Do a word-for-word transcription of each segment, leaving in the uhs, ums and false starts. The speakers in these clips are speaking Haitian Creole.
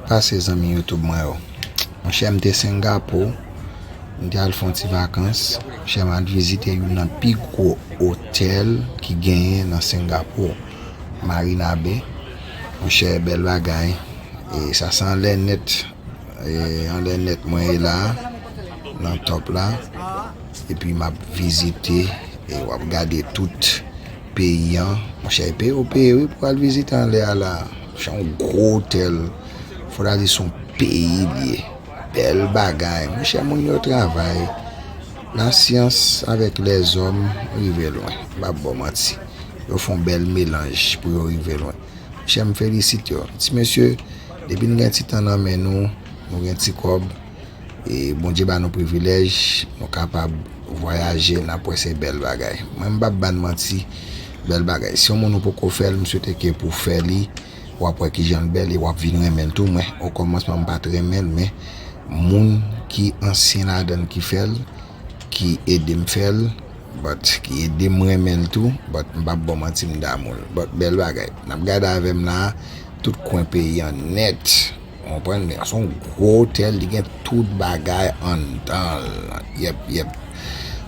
Pase zanmi YouTube mwen yo. Monchè, m te Singapore, m te al fè yon ti vakans. Monchè, m al vizite youn nan pi gwo otèl ki genyen nan Singapore, Marina Bay. Monchè, bèl bagay. E sa se anlè nèt. E anlè nèt mwen ye la, nan top la. Epi m ap vizite, e w ap gade tout peyi an. Monchè, e peye w peye wi pou al vizite anlè a la. Se yon gwo otèl. Fò ta di se yon peyi li ye. Bèl bagay. Monchè, moun yo travay. Lasyans avèk lèzòm rive lwen. M p ap ba w manti. Yo fè yon bèl melanj pou yo rive lwen. Monchè, m felisite yo. Ti mesye, depi n gen ti tan nan men nou, nou gen ti kòb, e Bondye ba nou privilèj, nou kapab vwayaje, n ap wè se bèl bagay. Mwen, m p ap ba n manti, bèl bagay. Si yon moun ou poko fè l, m swete ke pou w fè li, w ap wè kijan l bèl e w ap vin renmen l tou. Mwen, okòmansman, m pa t renmen l, men moun ki ansyen ladan l ki fè l, ki ede m fè l, but ki ede m renmen l tou, but m p ap ba w manti, m damou l. But bèl bagay. N ap gade avè m la, tout kwen peyi an nèt. Ou konprann? Men se yon gwo otèl, li gen tout bagay anndan l. Yèp, yèp.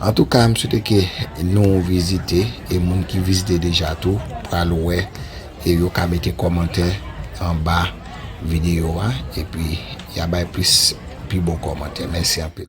Antouka, m swete ke nou vizite, e moun ki vizite deja tou, pral wè, e yo ka mete kòmantè anba videyo a, epi y a bay plis, pi bon kòmantè. Mèsi anpil.